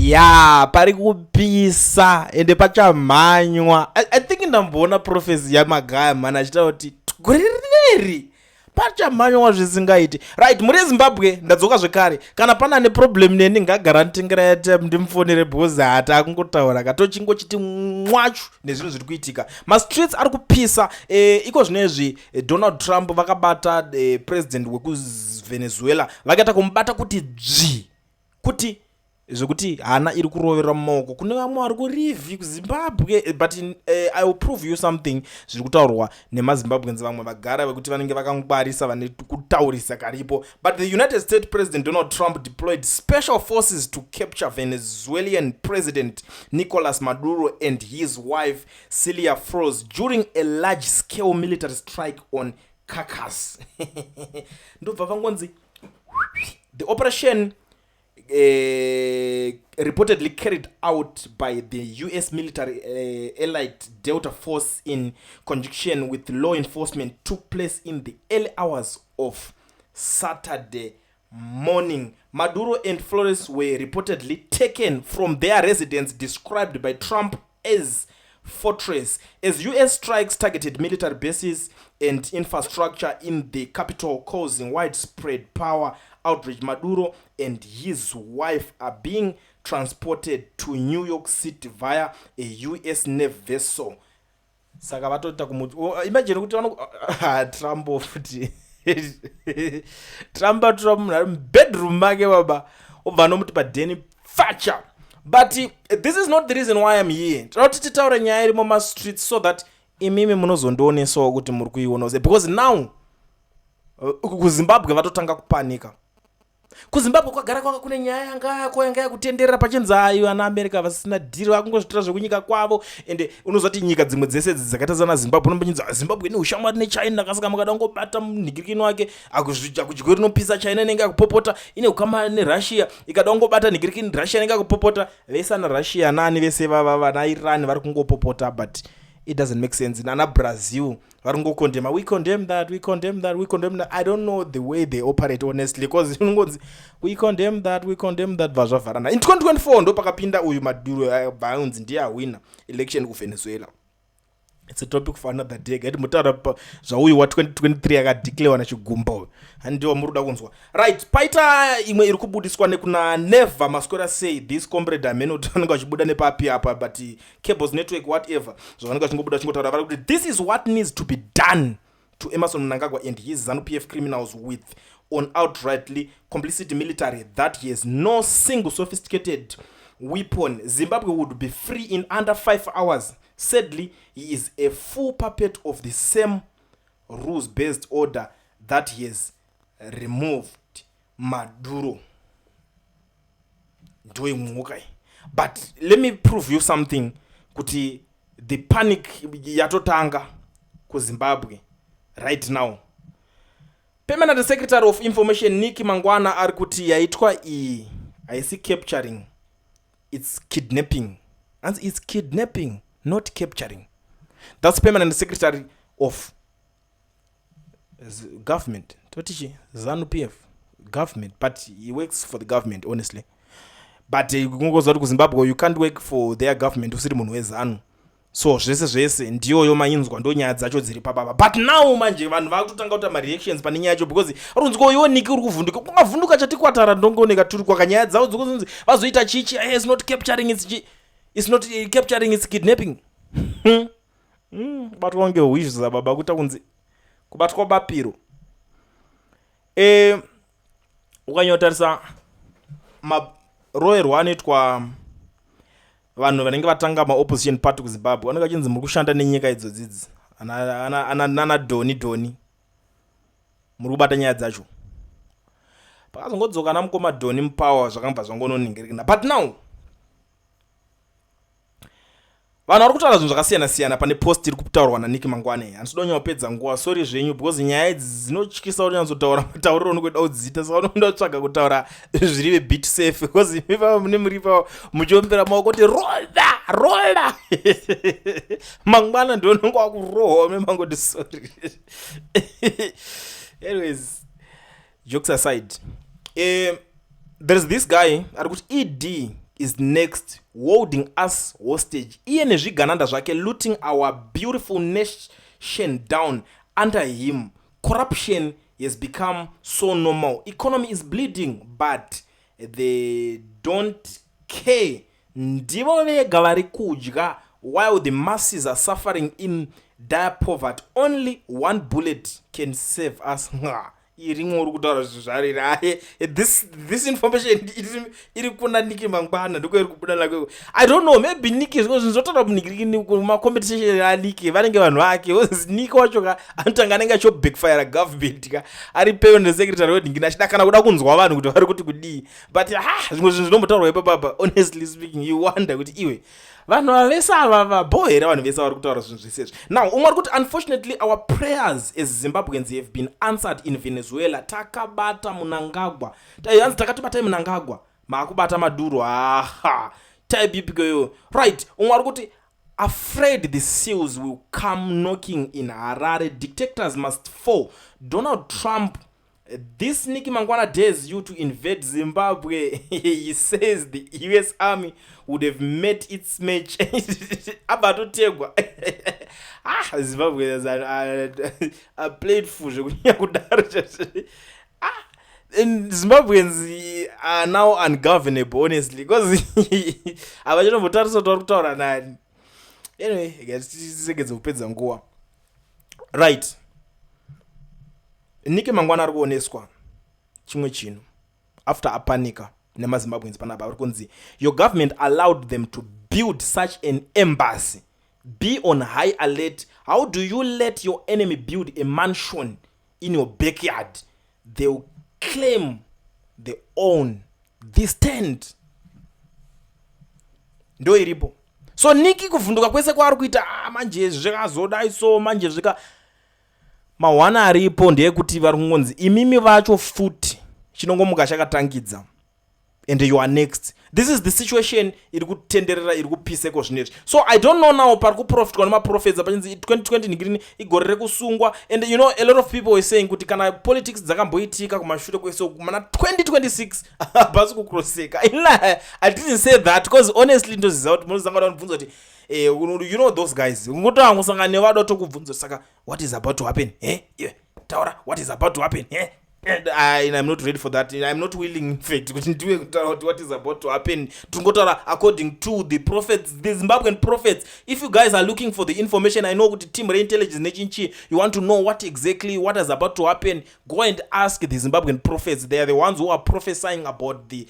Ya, pari kupisa ende pachamhanywa. I think ndamboona prophecy yaMagaya mhani achitaura kuti gore rineri pachamhanywa zvisingaiti. Right, muri Zimbabwe, ndadzoka zvekare. Kana pana neproblem neni, ngagara nditengera airtime ndimufonere, because hata akungotaura katochingochiti mwachu nezvinhu zviri kuitika. Mastreets ari kupisa. Iko zvinezvi Donald Trump vakabata president wekuVenezuela, vakaita kumubata kuti dzvi, kuti zvekuti hana iri kurovera mumaoko kune vamwe vari kurivhi kuZimbabwe. But I will prove you something zviri kutaurwa nemaZimbabweans, vamwe vagara vekuti vanenge vakangwarisa, vane kutaurisa karipo. But the United States President Donald Trump deployed special forces to capture Venezuelan President Nicolas Maduro and his wife Cilia Flores during a large scale military strike on Caracas. Ndobva vangonzi the operation, reportedly carried out by the US military elite Delta Force in conjunction with law enforcement, took place in the early hours of Saturday morning. Maduro and Flores were reportedly taken from their residence, described by Trump as fortress, as US strikes targeted military bases and infrastructure in the capital, causing widespread power outage. Maduro and his wife are being transported to New York City via a US Navy vessel. Saka vatoita kumu, oh, imagine kuti vano Trump futi, Trump atora munhu ari mubedroom make baba, obva anomuti padheni facha. But this is not the reason why I'm here. Toda kuti titaure nyaya irimo mastreets so that imimi munozondionesawo kuti muri kuionawo sei, because now kuZimbabwe vatotanga kupanika. KuZimbabwe kwagara kwanga kune nyaya yanga yako yanga yakutenderera pachinzi ayo ana America vasina dhiri, vakungozvitora zvekunyika kwavo. Ende unozoti nyika dzimwe dzese idzi dzakaita sana Zimbabwe, unombonyinzi, "Ah, Zimbabwe ine ushamwari neChina." Kasaka mukada kungobata munhingirikini wake, akudyo rinopisa, China inenge yakupopota. Ine ukama neRussia, ikada kungobata nhingirikini, Russia inenge yakupopota. Vese ana Russia nani vese vava vana Iran vari kungopopota, but it doesn't make sense. Nana Brazil vari kungocondemna, "We condemn that, we condemn that, we condemn that." I don't know the way they operate, honestly, because unongonzi, "We condemn that, we condemn that," bva zvavharana. In 2024 ndo pakapinda uyu Maduro, bva anonzi ndiye awina election kuVenezuela. It's a topic for another day. Gaiti mutaura zvauyu wa2023 akadeclarewa naChigumba uyu, handiwa muri kuda kunzwa. Right, paita imwe iri kubudiswa nekuna Never Maswera Sei, this comrade amene kuti vanenge vachibuda nepapi apa, but Cables Network, whatever zvavanenge vachingobuda vachingotaura, vari kuti this is what needs to be done to Emmerson Mnangagwa and his ZANU PF criminals with on outrightly complicit military that he has no single sophisticated weapon. Zimbabwe would be free in under 5 hours. Sadly, he is a full puppet of the same rules based order that he has removed Maduro. Ndoimwoka iyi. But let me prove you something, kuti the panic yatotanga kuZimbabwe right now. Permanent Secretary of Information Nick Mangwana ari kuti yaitwa iyi haisi capturing, it's kidnapping. Anzi it's kidnapping, not capturing. That's permanent secretary of government, totichi ZANU PF government, but he works for the government, honestly. But kungoziva kuti kuZimbabwe you can't work for their government usiri munhu weZANU. So zvese zvese ndiyoyo mainzwa, ndo nyaya dzacho dziri pababa. But now manje vanhu vakutotanga kuita mareactions pane nyaya yacho, because runzi ko iwo Nick uri kuvhunduka, kungavhunduka chatikwatara ndongooneka turi kwaka nyaya dzavo dzokuzonzi vazoita chichi. It's not capturing, it's chi, it's not capturing, it's kidnapping. Kubatwa kunge hwizva baba, kuita kunzi kubatwa bapiro. Ukanyotarisa maroerwo anoitwa vanhu vanenge vatanga maopposition party kuZimbabwe, vanenge vachinzi muri kushanda nenyika idzodzidzi, nana dhoni dhoni, muri kubata nyaya dzacho. Pakazongodzoka namukoma Dhoni mupower, zvakambva zvangononingirikina. But now vanhu vari kutaura zvinhu zvakasiyana siyana pane post iri kutaurwa naNick Mangwana. Handisi kuda kunyanya nguva, sorry zvenyu, because nyaya idzi dzinotyisa kuti nyatsotaura matauriro unokuida kudziita. Saka unoenda kutsvaga kutaura zviri bit safe, because imi pava mune muri pava muchiombera maoko kuti rola rola, mangwana ndiononge wakurohwa memangoti sorry. Anyways, jokes aside, there's this guy ari kuti ED Is next holding us hostage iye nezvigananda zvake, looting our beautiful nation down. Under him, corruption has become so normal. Economy is bleeding, but they don't care. Ndivo vega vari kudya while the masses are suffering in dire poverty. Only one bullet can save us. Irimwe uri kutaura zvinhu zvariri aye. This information iri kuna Nick Mangwana, ndiko iri kubuda nako. I don't know, maybe Nick, zvimwe zvinhu zvotaura mumacompetition aNick, vanenge vanhu vake. Nick wacho ka anotanga anenge achibackfire government ka ari permanent secretary wedingini, achida kana kuda kunzwa vanhu kuti vari kuti kudii. But ha, zvimwe zvinhu zvinombotaurwa ipapapa, honestly speaking, you wonder kuti iwe, vanhu vavese ava vabo here? Vanhu vese vari kutaura zvinhu zvese izvi. Now umwe ari kuti, "Unfortunately, our prayers as Zimbabweans have been answered in Venezuela. Takabata Mnangagwa." Hanzi takatibatai Mnangagwa, maakubata Maduro. Aha, type ipikoyo? Right, umwe ari kuti, "Afraid the SEALs will come knocking in Harare. Dictators must fall. Donald Trump, this Nick Mangwana dares you to invade Zimbabwe. He says the US Army would have met its match." Abva atotegwa. Ah, Zimbabwe are played for zvekunyanya kudaro. Ah, and Zimbabweans are now ungovernable, honestly, because havachatombotarisa kuti vari kutaura nani. Anyway, tisegedze kupedza nguva. Right, Nick Mangwana ari kuoneswa chimwe chinhu after apanika nemaZimbabweans panapa. Ari kunzi, "Your government allowed them to build such an embassy. Be on high alert. How do you let your enemy build a mansion in your backyard? They'll claim they own this tent." Ndo iripo. So Nick kuvhunduka kwese kwaari kuita, ah, manje zvikazodai, so manje zvika mahwana aripo ndeyekuti vari kungonzi imimi vacho futi chinongomuka chakatangidza and you are next. This is the situation iri kutenderera, iri kupiseko zvinezvi. So I don't know now pari kuprofitwa nemaprofets pachinzi 2020 ngirini igore rekusungwa. And a lot of people were saying kuti kana politics dzakamboitika kumashure kwese mana 2026 hapasi kukroseka. I didn't say that because honestly ndoziva kuti munozanga da kunibvunza kuti you know those guys ngotangosangana nevada tokubvunza, "Saka what is about to happen?" Eh, iwe taura, "What is about to happen?" Eh? And I'm not ready for that. I'm not willing, in fact, kuti ndiwe kutaura kuti what is about to happen. Tingotaura according to the prophets, the Zimbabwean prophets. If you guys are looking for the information, I know kuti team reintelligence nechinchi, you want to know what exactly, what is about to happen, go and ask the Zimbabwean prophets. They are the ones who are prophesying about the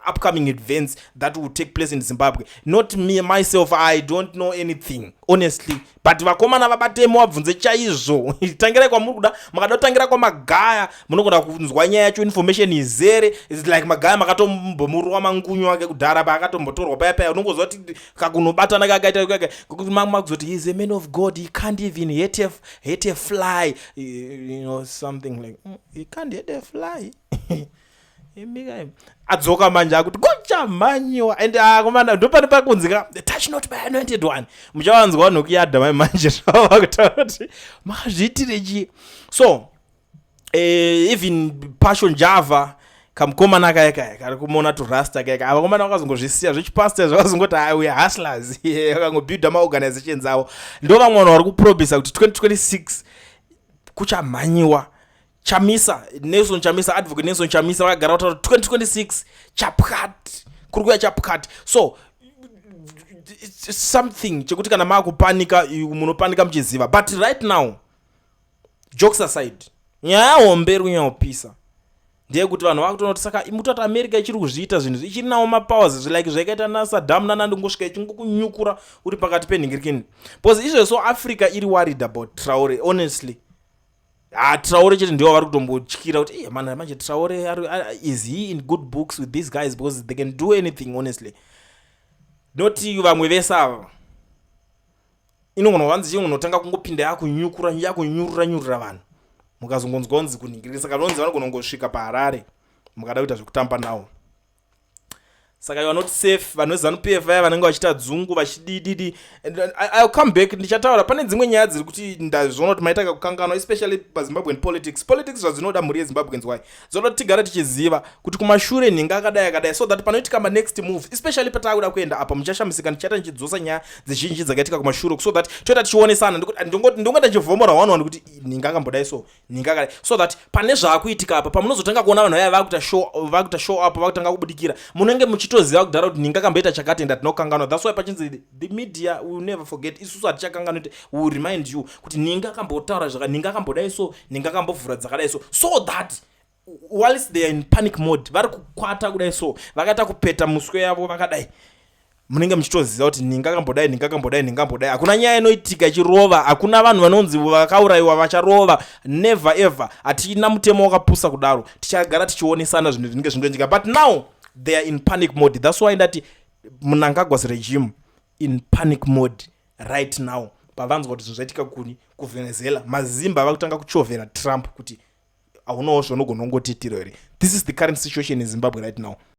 upcoming events that will take place in Zimbabwe. Not me, myself, I don't know anything, honestly. But vakomana vabatemo vabvunze chaizvo. Tangirai kwamuri kuda. Makada kutangira kwamagaya, munogona kunzwa nyaya yacho, information izere. It's like Magaya makatombomuruwa mangunyu ake kudhara paakatombotorwa paya paya, unongozwa kuti kakunobatana kakaita makuzoti he is a man of God, he can't even hate a fly, something like he can't hate a fly. Imika adzoka manje akuti kuchamhanyiwa. And akomana, ndopane pakunzika, "Touch not my anointed one." Muchavanzwa vanhu kuyadha mai manje zvava kutaura kuti makazviitire chii. So even Passion Java, kamukomana kaya kaya kari kumona turasta kaya kaya, avakomana vakazongozvisiya zvechipasta, zvakazongoti, "Ah, we are hustlers." Vakangobuilda maorganizations avo. Ndo vamwe vanhu vari kupromisa kuti 2026 kuchamhanyiwa. Chamisa, Nelson Chamisa, Advocate Nelson Chamisa, vakagara kutaura kuti 2026 chapwati, kuri kuya chapwati. So it's something chekuti kana maakupanika, munopanika muchiziva. But right now, jokes aside, nyaya hombe iri kunyanyopisa ndeyekuti vanhu vakutoona kuti saka mutati America ichiri kuzviita zvinhu, ichiri nawo mapowers like zvakaita naSaddam nanandingosvika ichingokunyukura uri pakati penhingirikini, because izvezvo Africa iri worried about Traore, honestly. Ha, Traore chete ndivo vari kutombotyira kuti, "Eh, mana manje Traore is he in good books with these guys?" Because they can do anything, honestly. Noti vamwe vese ava inogona vanzi chingonotanga kungopinda yakunyukura, yakunyurura nyurura vanhu. Mukazongonzwa kunzi kunhingirira, saka vanonzi vanogona kungosvika paHarare mukada kuita zvekutamba nawo. Saka you are not safe. Vanhu veZANU PF vaya vanenge vachiita dzungu vachidididi, I'll come back, ndichataura. Pane dzimwe nyaya dziri kuti ndazviona kuti maita kakukanganwa, especially paZimbabwean politics. Politics zvadzinoda, mhuri yeZimbabweans, why dzinoda kuti tigare tichiziva kuti kumashure nhinga akadai akadai, so that panoitika manext move, especially pataakuda kuenda apa, muchashamisika. Ndichaita ndichidzosa nyaya dzizhinji dzakaitika kumashure, so that toita tichionesana. Ndingoita ndichivhomora one one kuti nhinga akambodai, so nhinga akadai, so that pane zvaakuitika apa, pamunozotanga kuona vanhu vaya vakuita show up, vakutanga kubudikira, munenge muchitoziva kudhara kuti nhinga akamboita chakati ende hatinokanganwa. That's why pachinzi the media will never forget. Isusu hatichakanganwa kuti will remind you kuti nhinga akambotaura zvaka, nhinga akambodai, so nhinga akambovhura dzakadai, so that whilst they are in panic mode, vari kukwata kudai, so vakaita kupeta muswe yavo vakadai, munenge muchitoziva kuti nhinga akambodai, nhinga akambodai, nhinga ambodai. Hakuna nyaya inoitika ichirova. Hakuna vanhu vanonzi vakaurayiwa vacharova. Never ever. Hatina mutemo wakapusa kudaro. Tichagara tichionesana zvinhu zvinenge zvingoitika, but now they are in panic mode. That's why ndati Mnangagwa's regime in panic mode right now. Pavanzwa kuti zvinhu zvaitika kuni kuVenezuela, mazimba vakutanga kuchovhera Trump kuti haunawo zvaunogona kungotiitira here. This is the current situation in Zimbabwe right now.